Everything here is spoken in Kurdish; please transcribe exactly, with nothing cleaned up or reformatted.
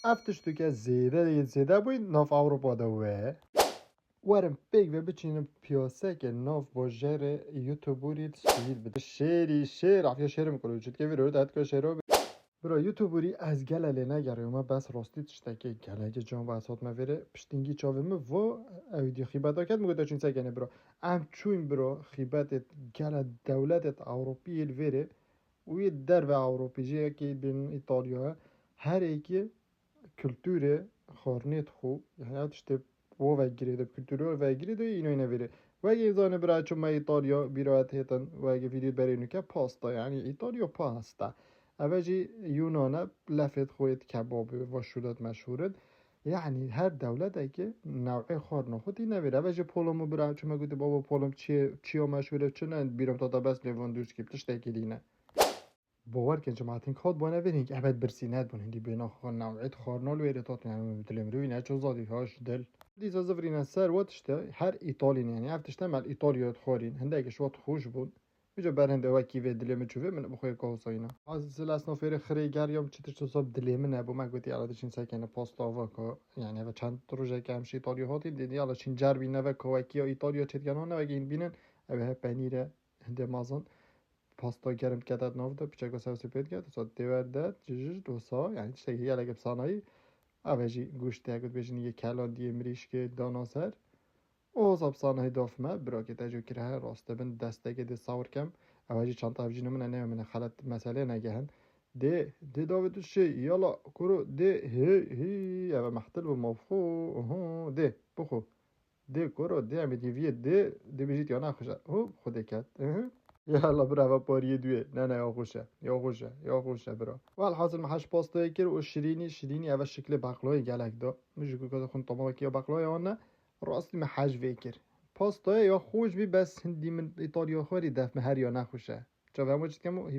Ev tişteke zêde yê zêde bûyî nav Ewropa de we. Werin pêk ve biçînin piyaseke nav bajarê YouTuberî şehîd bide. Şêrî şêr, afiya şêrim kuru çitke vîro, detka şêro. Bira YouTuberî ez gele lê negeriyome, bes rastî tiştekê gelekê can bes hatme vêrê. Piştîngî çavê min vo ew dî xîbeta ket, min gote çîn sekene bira. Em çûyn bira xîbetê gele dewletê Ewropî yê li vêrê û yê derve Ewropî jî yekê bin Îtalya. Her êkî kulturê xwarnê dixwe, yani ev tiştê wo vegirê de, kulturê wo vegirê de, îno yine vêrê. Wekî zane bira çûme Îtalya, bîra et hêtin, wekî vîdyo berê nuke pasta, yani Îtalya pasta. Eve jî Yunane lefê xwe yê kebabê ve şûdet meşhûr in. Yani her dewletekî new'ê xwarna xwe tîne vêrê. Eve jî polomû bira çûme gote baba polom çi, çiya meşhûr e, çi ne, bîra min tata bes Lewandowski, tiştekî dîne. Bawer kin, cemaetên kat bûne vê hîn, ebed birsînet bûn, hindî bêna xwe new'ê dixwarna li wêrê tat, yani dilê mirovî neço zadî haş dil. Dîsa zivirîne ser we tişte, her Îtalîn, yani ev tişte me li Îtalya dixwarîn, hindek ji we xweş bûn. Vîca berhende wekî vê dilê min çû vê, min bi xwe kawsayîna. Az zil esna fêrê xirê geriyam, çi tişt sob dilê min hebû, me gotî, "Yala diçin sekene pasta vaka." Yani eve çend rojeke em ji Îtalya hatîn, dêdî, "Yala çin cerbî neve ka wekî ya Îtalya çêdikena, ne wekî hîn bînin, ev he penîre hindê mazin." Pasta germ dikete nav de, piçeka ser sipê dike, disa tê wer de, cicij, dosa, yani tiştekî gelek bi sanayî. Eve jî goşt heye ku dibêjin yê kelan diyê mirîşkê dana ser. O hesab sanayî daf me, birakê te jî kire he, raste bin destekê dê sawir kem. Eve jî çanta hevjîna min e, ne min e, xelet meselê negehin. Dê, dê davê tu şey, yala, kuro, dê, hey, hey, eve mehtil bi mafxo, oho, dê, bixwe. Dê kuro, dê em ê dîviyê, dê, dê bijît ya nexweş e. Hû, Xwedê ket. Ihi. Ya Allah, bira, eve pariyê duye. Ne, ne, ya xweş e. Ya xweş e. Ya xweş e, bira. Welhasil me heş pastayê kir û şirînî, şirînî eve şiklê baqloyê gelek da. Min jî ku xwin tama wekî ya baqloyê wan ne. Rastî me heş vê kir. Pastayê ya xweş bî, bes hindî min Îtalya xwarî def me her ya nexweş e. Çav hemû çi dikem û